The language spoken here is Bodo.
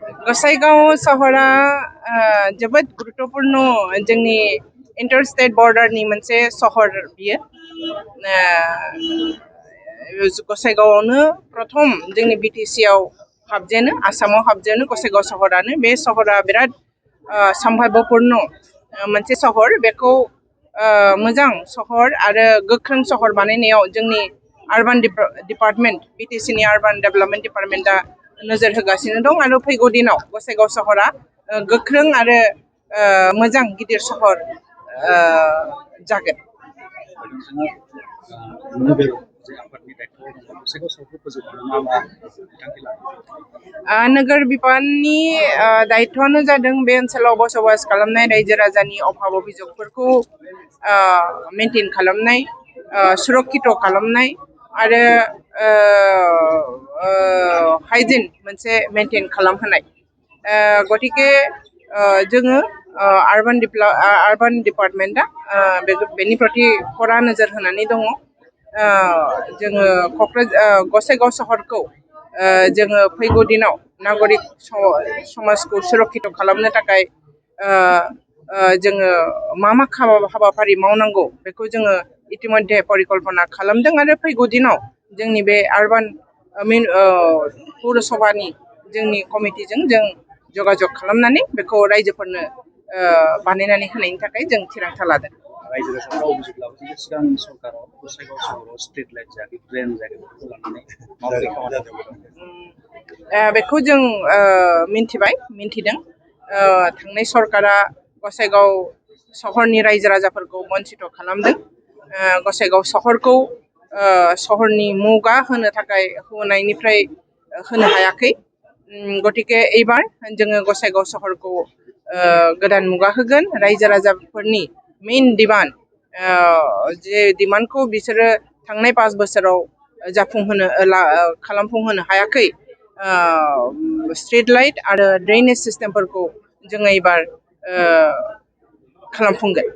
गसाइगाव सहरा जोबोद गुरुत्वपूर्ण जोंनि इंटरस्टेट बॉर्डरनि मोनसे सहर बियो गसाइगावआवनो प्रथम जोंनि बिटिसि आव हाबजेनो आसामाव हाबजेनो गसाइगाव सहरानो बे सहरा बिराद सम्भाव्यपूर्ण मोनसे सहर बेखौ मोजां सहर आरो गोख्रों सहर बानायनायाव जोंनि आर्बान डिपार्टमेंट बिटिसिनि आर्बान डेभेलपमेंट डिपार्टमेंटआ नोजोर होगासिनो दं आरो फैगौ दिनाव गसाइगाव सहरा गोख्रों आरो मोजां गिदिर सहर जागोन। नोगोर बिफाननि दायित्वआनो जादों बे ओनसोलाव बसबास खालामनाय रायजो राजानि अभाब अभियोगफोरखौ मेनटेन खालामनाय सुरक्षित खालामनाय आरो हाइजिन मोनसे मेनटेन खालामहोनाय गतिके जोङो आर्बान डिपार्टमेंटआ बेनि प्रति खरा नोजोर होनानै दङ। जोङो गसाइगाव सहरखौ जोङो फैगौ दिनाव नागरिक समाजखौ सुरक्षित खालामनो थाखाय जोङो मा हाबाफारि मावनांगौ बेखौ जोङो इतिमध्ये परिकल्पना खालामदों आरो फैगौ दिनाव जोंनि बे आर्बान पौरसभानि जोंनि कमिटिजों जों जगाजग खालामनानै बेखौ रायजोफोरनो बानायनानै होनायनि थाखाय जों थिरांथा लादों। बेखौ जों मिन्थिदों थांनाय सरकारा गसाइगाव सहरनि रायजो राजाफोरखौ वन्सित खालामदों। गसाइगाव सहरखौ सहरनि मुगा होनो थाखाय होनायनिफ्राय होनो हायाखै। गतिके एबार जोङो गसाइगाव सहरखौ गोदान मुगा होगोन। रायजो राजाफोरनि मेइन डिमान्ड जे डिमान्डखौ बिसोरो थांनाय 5 बोसोराव खालामफुंहोनो हायाखै स्ट्रीट लाइट आरो ड्रेनेज सिस्टेमफोरखौ जोङो एबार खालामफुंगोन।